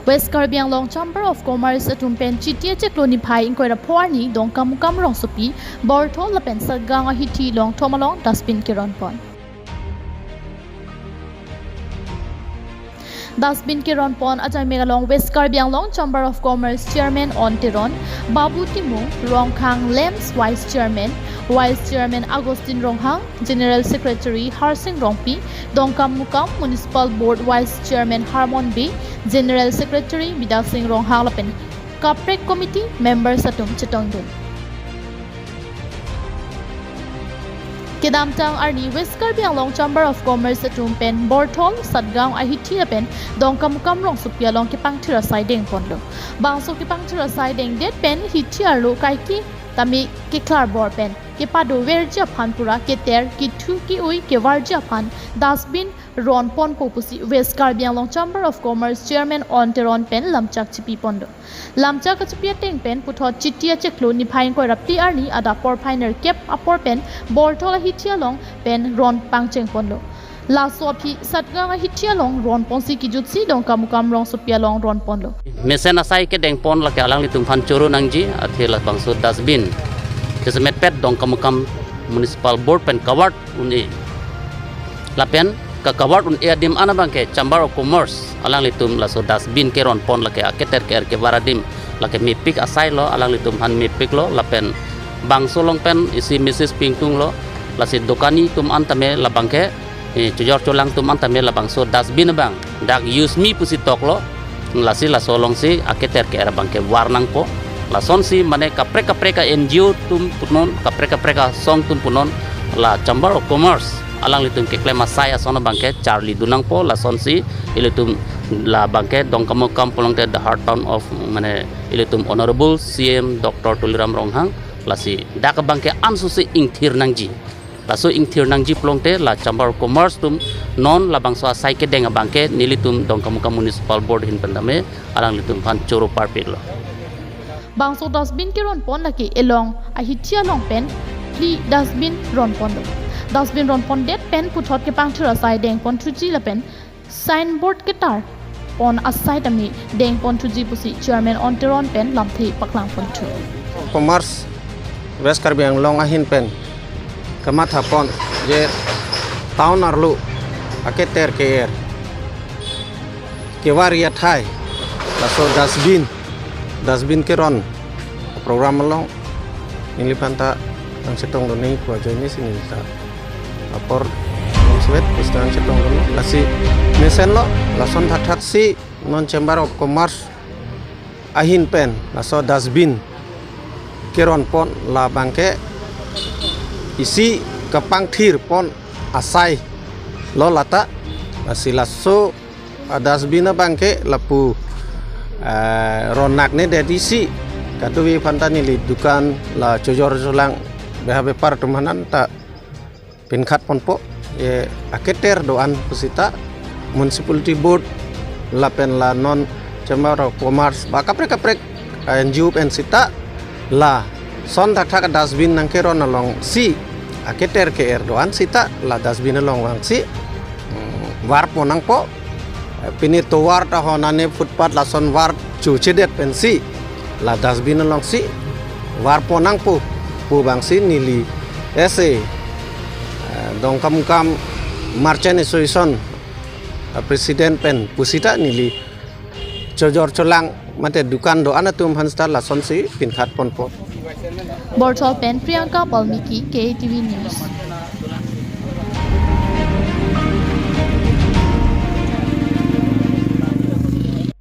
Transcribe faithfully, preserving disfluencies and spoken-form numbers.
West Karbi Anglong Chamber of Commerce atum pen Chiti achiklo niphai ingkoi ra pho arni Dongkamukam rongsopi Borthol lapen Satgaon ahithi longthom along dustbin keron pon. Dustbin keron pon ajaimek along West Karbi Anglong Chamber of Commerce Chairman On Teron, Babu Timung, Rongkhang LAMPS Vice Chairman, Vice Chairman Augustine Ronghang, General Secretary Harsing Rongpi, Dongkamukam Municipal Board Vice Chairman Harmon Bey, General Secretary Bidya Sing Ronghang lapen kaprek committee members atum chetongdun. Kedamtang arni West Karbi Anglong Chamber of Commerce atum pen Borthol, Satgaon ahithi lapen Dongkamukam rongsopi along kepangthir asai dengponlo. Bangso kepangthir asai dengdet pen hithi arlo kaike tame keklar bor pen kepadoverji aphan pura keter kethu ke-ui kevarji aphan dustbin ron ponpo pusi West Karbi Anglong Chamber of Commerce Chairman On Teron pen lamchak chipi ponlo. Lamchak kachipi ateng pen puthot Chiti achiklo niphai ingkoi ra phli arni adap porphai nerkep apor pen Borthol ahithi along pen ron pangcheng ponlo. Laso aphi Satgaon ahithi along ron ponsi kejutsi Dongkamukam rongsopi along ron ponlo. Mesen asai kedeng pon lake alanglitum aphan choro nangji, athe labangso dustbin kesemet pet Dongkamukam Municipal Board pen kaward un-e. Lapen ka kaward un-e adim an abangke Chamber of Commerce alanglitum laso dustbin keron pon lake aketer ke-er kevar adim lake mepik asai lo, alanglitum aphan mepiklo, lapen bangso along pen isi message pingtunglo, lasi dokani atum an tame labangke, eh, chojor cholang atum an tame labangso dustbin abang dak use me pusi toklo, lasi laso alongsi aketer ke-er abangke var nangpo. Lasonsi mane kaprek kaprek a-N G O atum punon, kaprek kaprek asong atum punon, la Chamber of Commerce alanglitum keklem asai ason abangke charlidun nangpo. Lasonsi ilitum labangke Dongkamukam pulote the heart town of, mane, ilitum Honorable C M Doctor Tuliram Ronghang, lasi dak abangke ansose ingthir nangji. Laso ingthir nangji pulote la Chamber of Commerce atum non labangso asai kedeng abangke nelitum Dongkamukam Municipal Board ahin pen tame alanglitum aphan choro parpiklo. Bangso dustbin keron pon lake elong ahithi along pen phli dustbin ron ponlo. Dustbin ron pondet pen puthot kepangthir asai dengponthuji lapen signboard ketar pon asai tame dengponthuji pusi Chairman On Teron pen lamthe paklangponthu. Commerce West Karbi Anglong ahin pen kamatha pon je town arlo aketer ke-er kevar athai laso dustbin, dustbin keron program along neliphan ta nangchetongdun nangji pu ajoine si nelita apor nangsevet pusi nangchetongdun. Lasi mesenlo, lason thathaksi non Chamber of Commerce ahin pen laso dustbin keron pon labangke isi kepangthir pon asai lo lata. Lasi laso a-dustbin abangke lapu, eh, ron naknedet isi, kadokave aphan ta neli dukan la chojor cholang beha bepar atum aphan ta pinkhat ponpo, eh, aketer do-an pusita Municipality Board lapen la non Chamber of Commerce ba kaprek kaprek N G O pen sita lason thakthak dustbin nangkeron alongsi aketer ke-er do-an sita la dustbin along vangsi, mm, var pon nangpo. Pini tovar ta ho nane footpath lason var chochedet pensi la dustbin alongsi var pon nangpo pu abangsi neli ese, eh, Dongkamukam Merchant Association, eh, President pen pusita neli chojor cholang mate dukan do-an atum aphan sita lasonsi pinkhat ponpo. Borthol pen Priyanka Balmiki, K A T V News.